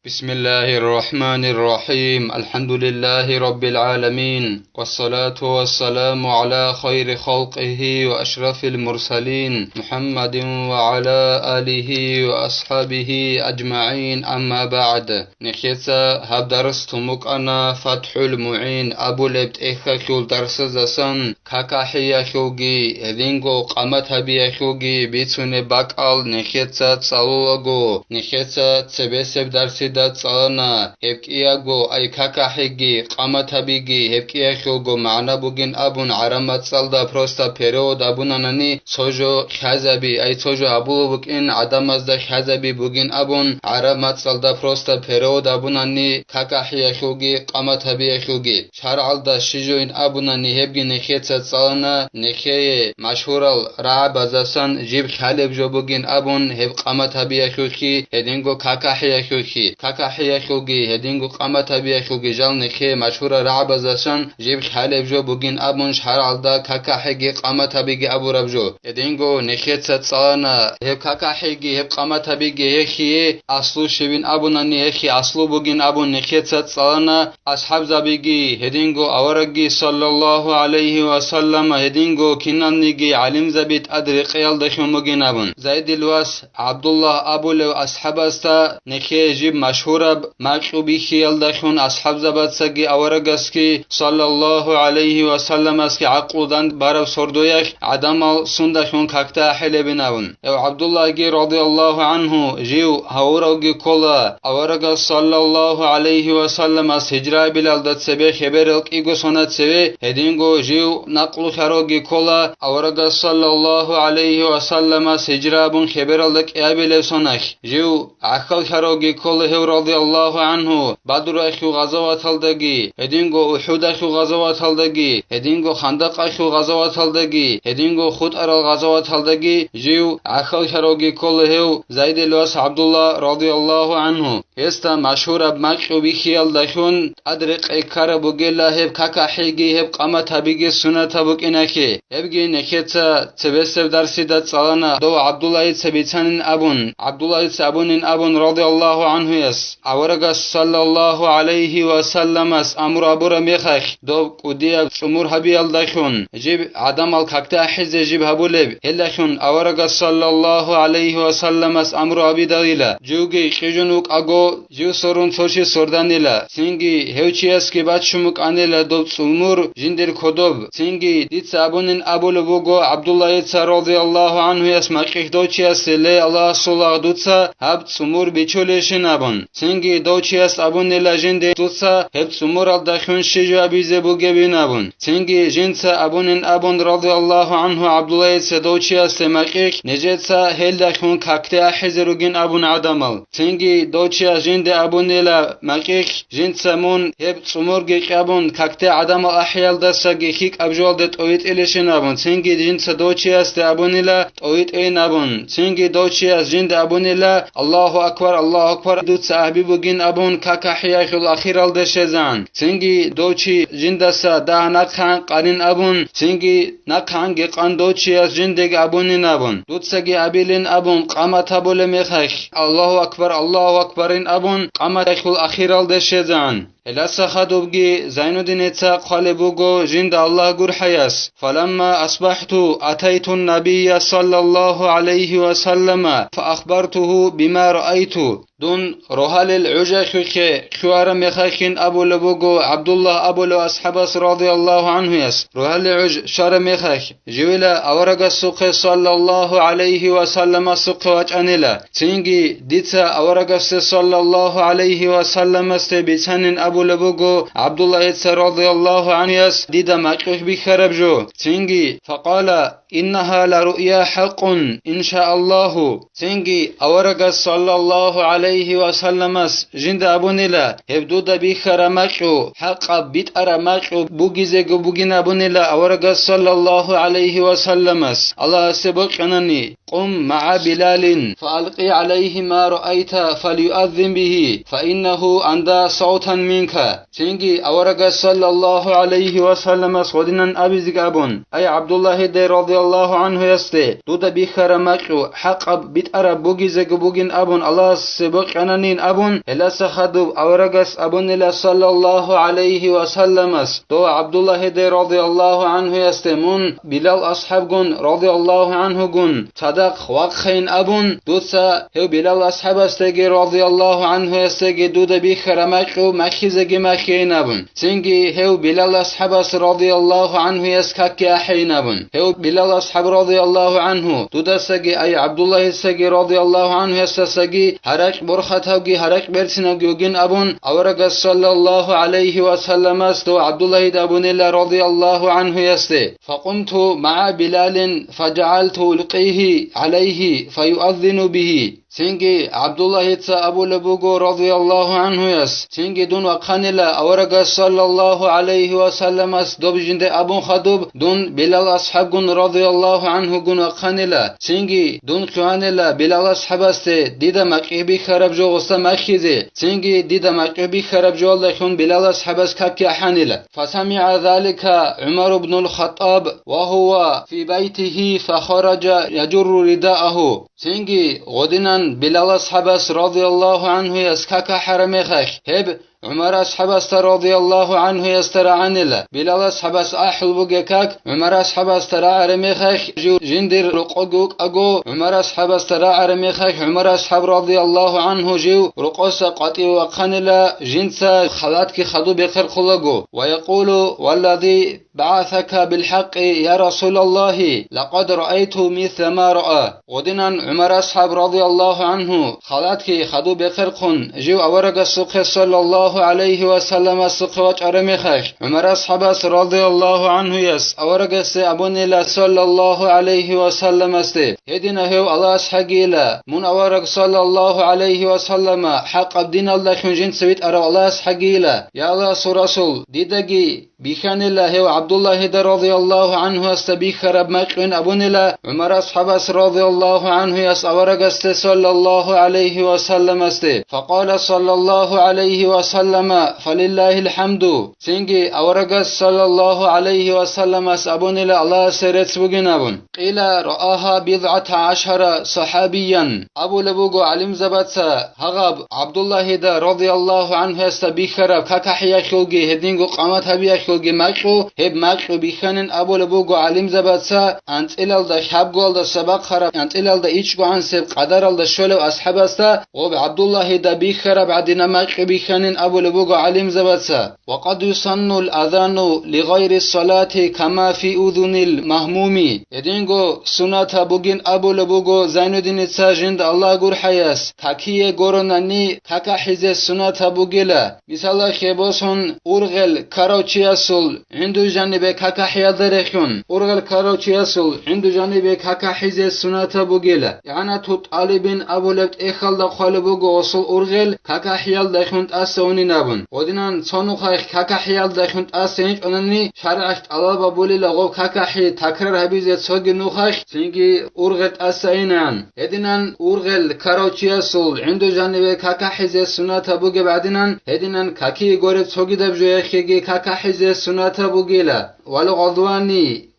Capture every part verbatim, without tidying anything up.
بسم الله الرحمن الرحيم. الحمد لله رب العالمين. والصلاة والسلام على خير خلقه وأشرف المرسلين محمد وعلى آله وأصحابه أجمعين. أما بعد. Нехеца гьаб дарс тумукъана ФатхӀул МугӀин абулеб тӀехьалъул дарсаздасан какахӀиялъулги, гьединго къамат гьабиялъулги бицунеб бакӀал нехеца цӀалулаго, нехеца цебесеб дарсида цӀалана, гьеб кӀиябго, ай какахӀиги, къамат гьабиги, гьеб кӀиялъулго магӀна бугин абун гӀараб мацӀалда просто перевод абунанани, цо жо хьазаби, ай цо жо гьабулеб букӀин гӀадамазда хьазаби бугин абун гӀараб мацӀалда просто перевод абунани, какахӀиялъулги, къамат гьабиялъулги. ШаргӀалда щиб жоин абунани гьебги нехеца цӀалана, нехее машгьурал рагӀабаздасан жиб хьалеб жо бугин абун гьеб къамат гьабиялъулъги, гьединго какахӀиялъулъги, какахӀиялъулги, гьединго къамат гьабиялъулги жал нехее машгьурал рагӀабаздасан жиб хьалеб жо бугин абун шаргӀалда какахӀиги къамат гьабиги абураб жо. Гьединго нехеца цӀалана гьеб какахӀиги гьеб къамат гьабиги гьехие аслу щибин абунани гьехие аслу бугин абун нехеца цӀалана, асхӀабзабиги, гьединго аварагги, саллаллагьу гӀалайгьи ва саллама, гьединго киналниги гӀалимзаби тӀад рекъеялдалъун бугин абун. Зайдил вас ГӀабдуллагь абулев асхӀабасда нехее жиб машгьураб макьу бихьиялдалъун асхӀабзабацаги аварагасги, саллаллагьу гӀалайгьи ва салламасги гӀакълу дандбараб сордоялъ гӀадамал сундалъун какда ахӀилебин абун. Гьев ГӀабдуллагьги, радияллагьу гӀангьу, жив гьавуравги ккола, аварагас, саллаллагьу гӀалайгьи ва салламас, гьижра абилалда цебе хеберал кӀиго сона цеве, гьединго жив накълу хьаровги ккола, аварагас, саллаллагьу гӀалайгьи ва салламас, гьижра абун хебералда кӀиабилеб соналъ, жив гӀахьал хьаровги ккола гьев, радияллагьу гӀангьу, Бадруялъул гъазаваталдаги, гьединго УхӀудалъул гъазаваталдаги, гьединго Хандакъалъул гъазаваталдаги, гьединго хутӀарал гъазаваталдаги жив гӀахьал хьаровги ккола гьев Зайдил вас ГӀабдулла, радияллагьу гӀангьу. Гьесда машгьураб макьу бихьиялдалъун тӀад рекъей ккараб бугела гьеб какахӀиги гьеб къамат гьабиги суннатаб букӀиналъе. Гьебги нехеца цебесеб дарсида цӀалана дов ГӀабдуллайица бицанин абун, ГӀабдуллайица абунин абун, радияллагьу гӀангьуяс, аварагас, саллаллагьу гӀалайгьи ва салламас, амру абураб мехалъ, доб кӀудияб цӀумур гьабиялдалъун, жиб гӀадамал какда ахӀизе жиб гьабулеб, гьелдалъун аварагас, саллаллагьу гӀалайгьи ва салламас, амру абидалила, живги кьижун вукӀаго, жив сорун цо чи сорданила, цинги гьев чиясги баччун букӀанила доб цӀумур жиндир кодоб. Цинги дица абунин абулеб буго ГӀабдуллайица, радияллагьу гӀангьуяс, макьихь дов чиясе: «Ле, Аллагьасул лагъ, дуца гьаб цӀумур бичулейщин?» абун. Цинги дов чияс абунила жинде: «Дуца гьеб цӀумуралдалъун щиб жо абизе бугебин?» абун. Цинги жинца абунин абун, радияллагьу гӀангьу, ГӀабдуллайица дов чиясе: «Макьихь, нижеца гьелдалъун какде ахӀизе ругин», абун гӀадамал. Цинги дов чияс жинде абунила: «Макьихь, жинца мун гьеб цӀумурги кьабун, какде гӀадамал ахӀиялдасаги лъикӀаб жоялде тӀовитӀилищин», абун. Цинги жинца дов чиясде абунила: «ТӀовитӀейин», абун. Цинги дов чияс жинда абунила: «Аллагьу акбар, Аллагьу акбар, дуца гьаби бугин», абун, какахӀиялъул ахиралде щвезегӀан. Цинги дов чи жиндаса дагь нахъегӀан къанин абун, цинги нахъегӀанги къан дов чияс жиндеги абунин абун, дуцаги абилин абун, къамат гьабулеб мехалъ, «Аллагьу акбар, Аллагьу акбарин», абун, къаматалъул ахиралде щвезегӀан. Гьелдаса хадубги Зайнуддиница хъвалеб буго жинда Аллагь гурхӀаяс: «Фаламма асбахӀту атайту ннабийя саллаллагьу гӀалайгьи ва саллама фаахбартугьу бима раайту». Дун рогьалил гӀужалъухъе лъугьараб мехалъин абулеб буго ГӀабдуллагь абулев асхӀабас, радияллагьу гӀангьуяс, рогьалил гӀуж щвараб мехалъ, живила аварагасухъе, саллаллагьу гӀалайгьи ва салламасухъе, вачӀанила. Цинги дица аварагасде, саллаллагьу гӀалайгьи ва салламасде, бицанин абулеб буго ГӀабдуллагьица, радияллагьу гӀангьуяс, дида макьухь бихьараб жо. Цинги, факъала: «Иннагьа ла руъя хӀакъун, иншааллагьу». Цинги аварагас, саллаллагьу гӀалайгьи ва салламас, жинда абунила, гьеб дуда бихьараб макьу, хӀакъаб битӀараб макьу бугизего бугин абунила аварагас, саллаллагьу гӀалайгьи ва салламас, Аллагьасе бокьанани: «Къум магӀа Билалин, фаалкъи гӀалайгьи ма раайта, фалюаззин бигьи, фаиннагьу анда савтан минка». Цинги аварагас, саллаллагьу гӀалайгьи ва салламас, гьодинан абизеги абун: «Ай ГӀабдуллагьиде, радияллагьу гӀанхуясде дуда бихьараб макьу хӀакъаб битӀараб бугизего бугин абун, Аллагьасе бокьананин абун, гьелдаса хадуб аварагас абунила, саллаллагьу гӀалайгьи ва салламас, дов ГӀабдуллагьиде радияллагьу гӀанхуясде мун Билал асхӀабгун радияллагьу гӀанхугун цадахъ вахъайин абун, дуца гьев Билал асхӀабасдеги радияллагьу гӀанхуясдеги дуда бихьараб макьу махьизеги махьейин абун. Цинги гьев Билал асхӀабас радияллагьу гӀанхуяс какги ахӀейин абун. Гьев Билал асхӀаб радияллагьу гӀанху дудасаги, ай ГӀабдуллагьицаги радияллагьу гӀанхуясдасаги гьаракь борхатавги гьаракь берцинавги вугин абун, аварагас саллаллагьу гӀалайгьи ва салламас дов ГӀабдуллагьида абунила радияллагьу гӀанхуясде: «Факъумту магӀа Билалин фажагӀалту улкъигьи гӀалайгьи фаюаззину бигьи». Цинги ГӀабдуллагьица абулеб буго, радияллагьу гӀанхуяс, цинги дун вахъанила, аварагас саллаллагьу гӀалайгьи ва салламас доб жинде абун хадуб, дун Билал асхӀабгун радияллагьу гӀанхугун вахъанила, цинги дун лъугьанила Билал асхӀабасде дида макьу бихьараб жо гъосда махьизе, цинги дида макьу бихьараб жоялдалъун Билал асхӀабас какги ахӀанила. فسمع ذلك عمر بن الخطاب وهو في بيته فخرج يجر رداءه. Цинги гъодинан Билал асхӀабас радияллагьу гӀанхуяс как ахӀараб мехалъ, гьеб ГӀумар асхӀабасда радияллагьу гӀанхуясда рагӀанила. Билал асхӀабас ахӀул бугеб как ГӀумар асхӀабасда рагӀараб мехалъ, жив жиндир рокъоги вукӀаго, ГӀумар асхӀабасда рагӀараб мехалъ, ГӀумар асхӀаб радияллагьу гӀанху жив рокъоса къватӀиве вахъанила, жинца халатги хадуб бехерхъулаго. ويقول: والذي بعثك بالحق يا رسول الله، لقد رأيت مثل ما رأى. Гъодинан ГӀумар асхӀаб радияллагьу гӀанху халатги хадуб бехерхъун, жив аварагасухъе саллаллагьу гӀалайгьи ва салламасухъе вачӀараб мехалъ, ГӀумар асхӀабас радияллагьу гӀанхуяс аварагасде абунила саллаллагьу гӀалайгьи ва салламасде: «Гьединав гьев Аллагьас хӀагийила, мун авараг саллаллагьу гӀалайгьи ва саллама хӀакъаб диналдалъун жинца витӀарав Аллагьас хӀагийила, я Аллагьасул Расул, дидаги бихьанила гьев ГӀабдуллагьида радияллагьу гӀанхуясда бихьараб макьуин», абунила ГӀумар асхӀабас радияллагьу гӀанхуяс аварагасде саллаллагьу гӀалайгьи ва салламасде. فقال صلى الله عليه وسلم: فلله الحمد. Цинги аварагас саллаллагьу гӀалайгьи ва салламас абунила Аллагьасе рецц бугин абун. قيل: رآها بضعة عشر صحابيا. Абулеб буго гӀалимзабаца, гьагъаб ГӀабдуллагьида радияллагьу гӀанхуясда бихьараб какахӀиялъулги гьединго къамат гьабиялъулги макьу, гьеб макьу бихьанин абулеб буго гӀалимзабаца, анцӀилалда хӀабгуялдаса бахъараб, анцӀилалда ичӀгогӀансеб къадаралда щолев асхӀабасда гъоб ГӀабдуллагьида бихьараб гӀадинаб макьу бихьанин абулеб буго гӀалимзабаца. وقد يسن الأذان لغير الصلاة كما في أذن المهموم. Гьединго суннатаб бугин абулеб буго Зайнуддиница жинда Аллагь гурхӀаяс, какие горонани какахӀизе суннатаб бугила. Мисалалъе босун, ургъел ккарав чиясул гӀинду жанибе какахӀиялда рехун, ургъел ккарав чиясул гӀинду жанибе какахӀизе суннатаб бугила. ИгӀанату тӀалибин абулеб тӀехьалда хъвалеб буго гъосул ургъел какахӀиялдалъун тӀаса унин абун. Гъодинан цо нухалъ какахӀиялдалъун тӀаса гьинчӀонани, шаргӀалъ тӀалаб гьабулила гъоб какахӀи такрар гьабизе цоги нухалъ цинги ургъел тӀаса инан. Гьединан ургъел ккарав чиясул гӀинду жаниве какахӀизе суннатаб бугеб гӀадинан, гьединан какие гореб цогидаб жояхъеги какахӀизе суннатаб бугила. والغضبان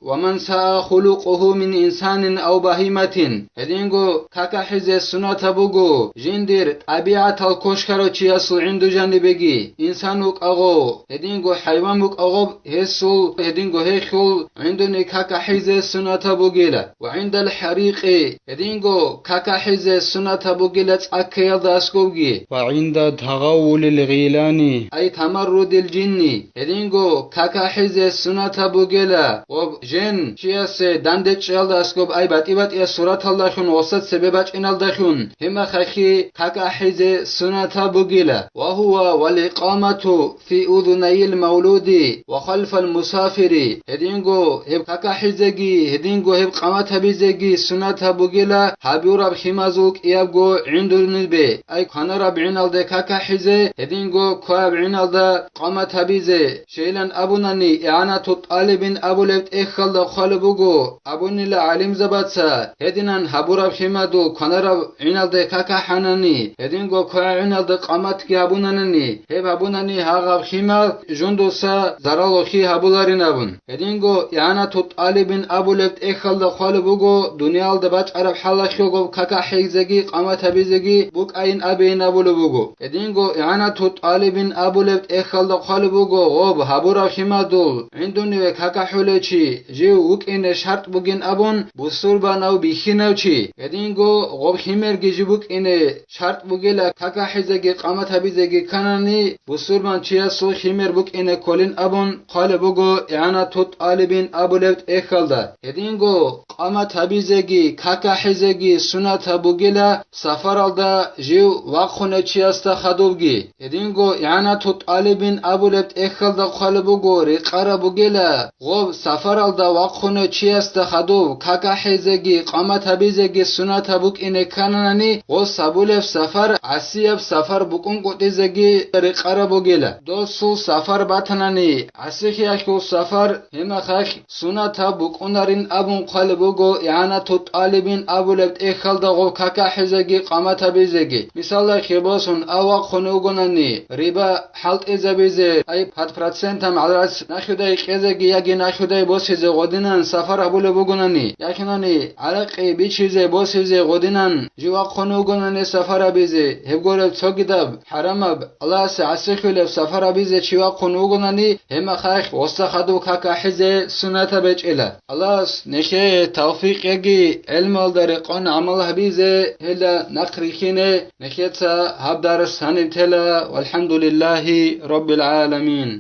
ومن ساء خلقه من إنسان أو بهيمة. Гьединго какахӀизе суннатаб буго жиндир тӀабигӀатал кошкарав чиясул гӀинду жанибеги, инсан вукӀагъо, гьединго хӀайван вукӀагъоб, гьесул, гьединго гьелъул гӀиндуни какахӀизе суннатаб бугила. وعند الحريق, гьединго какахӀизе суннатаб бугила цӀа ккеялда аскобги. وعند تغول الغيلان, أي تمرد الجن, гьединго какахӀизе суннатаб бугела, ва жен чиясе дандечӀиялда аскоб, ай батӀи-батӀияб сураталдалъун гъоса цебе бачӀиналдалъун, гьимахалъи какахӀизе суннатаб бугила. وهو والإقامة في أذني المولود وخلف المسافر. Гьединго гьеб какахӀизеги, гьединго гьеб къамат гьабизеги суннатаб бугила гьабураб лъимазул кӀиябго гӀиндунибе, ай кванараб гӀиналде какахӀизе, гьединго кваяб гӀиналда къамат гьабизе. Щайилан абунани, игӀанату тӀалибин абулеб тӀехь тӀехьалда хъвалеб буго, абунила гӀалимзабаца, гьединан гьабураб химадул кванараб гӀиналде какахӀанани, гьединго квегӀиналда къаматги гьабунанани, гьеб гьабунани гьагъаб химал жундуса заралухъи гьабуларин абун. Гьединго ИгӀанату тӀалибин абулеб тӀехьалда хъвалеб буго, дуниялда бачӀараб хӀалалъулго какахӀизеги къамат гьабизеги букӀайин абейин абулеб буго. Гьединго ИгӀанату тӀалибин абулеб тӀехьалда хъвалеб буго, гъоб гьабураб химадул гӀиндуниве какахӀулев чи жив вукӀине шартӀ бугин абун, бусурбанав бихьинав чи. Гьединго гъоб химерги жив букӀине шартӀ бугила, какахӀизеги къамат гьабизеги кканани, бусурбан чиясул химер букӀине кколин абун хъвалеб буго ИгӀанату тӀалибин абулеб тӀехьалда. Гьединго къамат гьабизеги какахӀизеги суннатаб бугила, сафаралда жив вахъунев чиясда хадубги. Гьединго ИгӀанату тӀалибин абулеб тӀехьалда хъвалеб буго, рекъараб бугила, гъоб сафаралда вахъунев чиясда хадуб какахӀизеги къамат гьабизеги суннатаб букӀине кканани, гъос гьабулеб сафар гӀасияб сафар букӀунгутӀизеги рекъараб бугила. Досул сафар батанани, гӀасихъиялъул сафар гьемахъалъ суннатаб букӀунарин абун хъвалеб буго ИгӀанату тӀалибин абулеб тӀехьалда гъоб какахӀизеги къамат гьабизеги. Мисалда, хебосун ав вахъун вугонани, риба хӀалтӀизабизе, ай, пад процентан гӀадрас нахъудай кьезеги яги нахъудай босизе гъодинан сафар гьабулеб бугонани, яхинани гӀаракъи бичизе босизе гъодинан жив вахъун вугонани сафар гьабизе, гьеб гуреб цогидаб хӀарамаб, Аллагьасе гӀасихъулеб сафар гьабизе чи вахъун вугонани, гьемахъалъ гъосда хадуб какахӀизе суннатаб гьечӀила. Аллагьас нехее тавфикъ яги гӀелмалда рекъон гӀамал гьабизе, гьелда нахъ рихьине. Нехеца гьаб дарс гьаниб тела. ВалхӀамдулиллагьи раббил гӀаламин.